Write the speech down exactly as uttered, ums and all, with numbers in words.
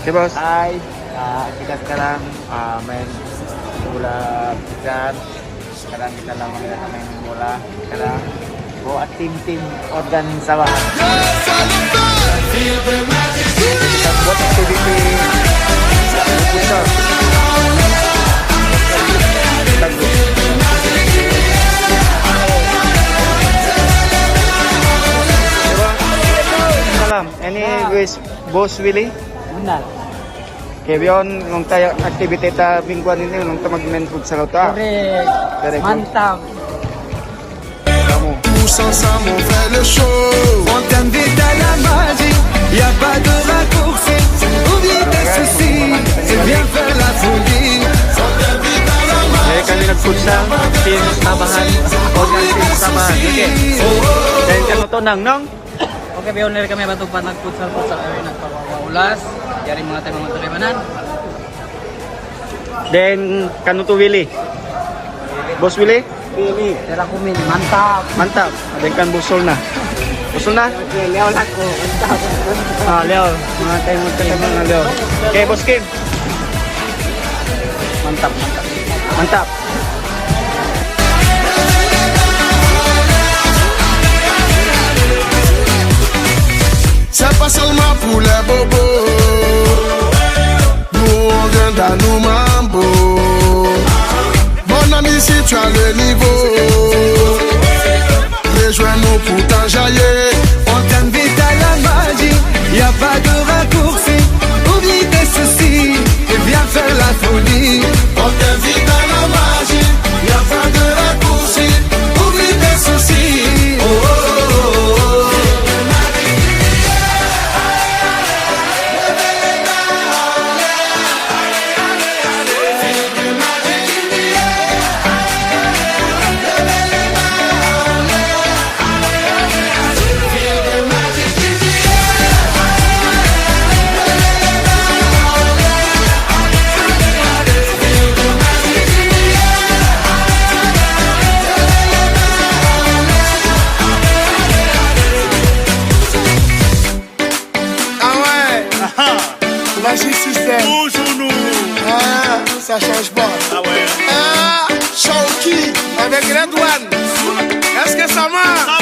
Hey, boss. Hi. Ah, kita sekarang, ah, main bola futsal. Sekarang kita lawan, kita main bola. Sekarang bawa tim-tim organ Sabah. Kita buat aktiviti futsal. Diba? Salam. Anyways, Boss Willie? Bunnal. Okay, bihaun, laung ta, activity ta mingguan ini, laung ta mag-main futsal ta. Correct. Correct. Mantap. Kamu. Tous ensemble on fait le show. On t'invite à la magie. Y a pas de raccourci. Oublie tes soucis. Et viens faire la folie. On t'invite à la magie. Jadi kami nag-futsal, team Sabahan, organ team Sabahan. Okay. Dan kamu to, Nang, Nong? Okay, bihaun na kami batug pa nag-futsal-futsal, ay, nagpapaulas. Yari manga taymanghud ta kaibanan. Then, kanu tu, Willie? Boss Willie? Willie. Tira kumin, mantap. Mantap. Then kan Boss Sol na. Boss Sol na? Okay, liyaw lang ko. Mantap. Ah, liyaw. Manga taymanghud ta kaibanan, liyaw. Okay, Boss Kim. Mantap, mantap. Mantap. C'est pas seulement pour les bobos. Nous, on vient dans nos mambo. Mon ami, si tu as le niveau, rejoins-nous pour t'enjailler. On t'invite à la magie, y a pas de raccourci. Oublie tes soucis et viens faire la folie. On t'invite à la magie, y a pas de raccourci. Oublie tes soucis. Oh, oh, oh, oh, oh. Ah ouais. Ah, Magic System. Toujours nous. Ah, ça change pas. Ah ouais. Ah, Shawky avec Red One. Est-ce que ça marche?